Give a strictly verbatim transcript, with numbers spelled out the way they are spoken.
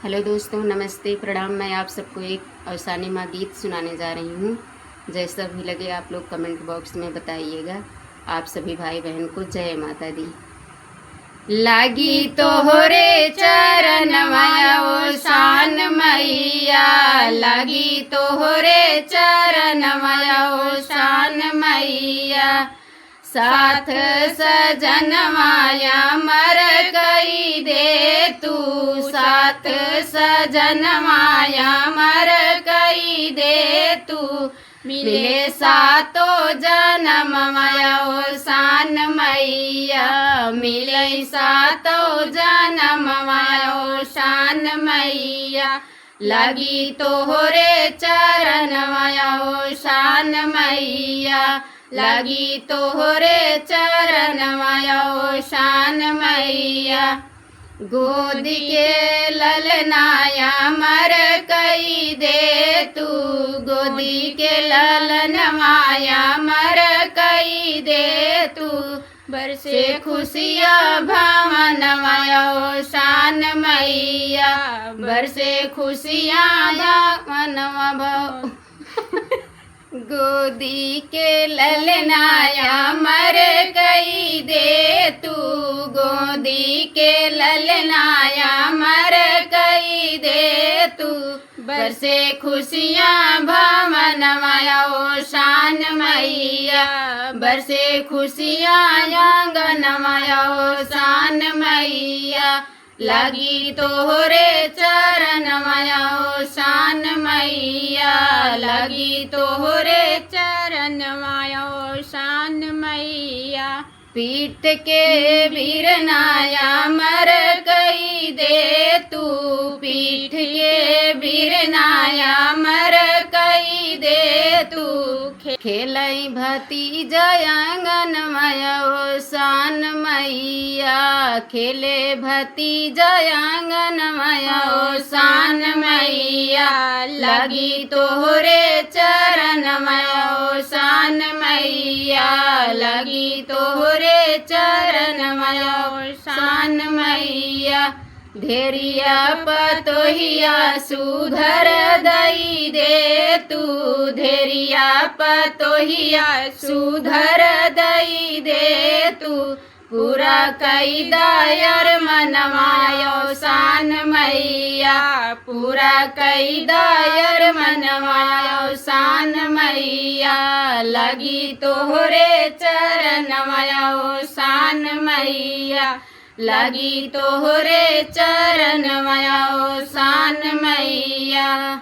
हेलो दोस्तों, नमस्ते, प्रणाम। मैं आप सबको एक अवसानी माँ गीत सुनाने जा रही हूँ। जैसा भी लगे आप लोग कमेंट बॉक्स में बताइएगा। आप सभी भाई बहन को जय माता दी। लागी तोहरे चरणवा अवसान मैया, लागी तोहरे चरणवा अवसान मैया। साथ सजनवा अमर कई दे तू, साथ सजनवा अमर कई दे तू। मिले सातो जनमवा अवसान मैया, मिले सातो जनमवा अवसान मैया। लागी तोहरे चरणवा अवसान मैया, लागी तोहरे चरणवा अवसान मैया। गोदी के ललना अमर कई दे तू, गोदी के ललनवा अमर कई दे तू। बरसे खुशिया भवनवा अवसान मैया, बरसे खुशिया भवनवा भव। गोदी के ललना अमर कई दे तू, गोदी के ललना अमर कई दे तू। बरसे खुशिया भवनवा अवसान मैया, बरसे खुशिया आंगनवा अवसान मैया। लागी तोहरे चरणवा अवसान मैया, लागी तोहरे चरणवा अवसान मैया। पीठ के बीरना अमर कई दे तू, पीठ के बीरना अमर कई दे तू। खे-, खेलई भतीजा आंगनवा अवसान मैया, खेले भतीजा आंगनवा अवसान मैया। लागी तोहरे चरणवा अवसान मैया, लागी तोहरे चरणवा अवसान मैया। धेरिया पतोहिया सुधर दई दे तू, धेरिया पतोहिया सुधर दई दे तू। पूरा कई दा अरमनवा अवसान मैया, पूरा कई दा अरमनवा अवसान मैया। लागी तोहरे चरणवा अवसान मैया, लागी तोहरे चरणवा अवसान मैया।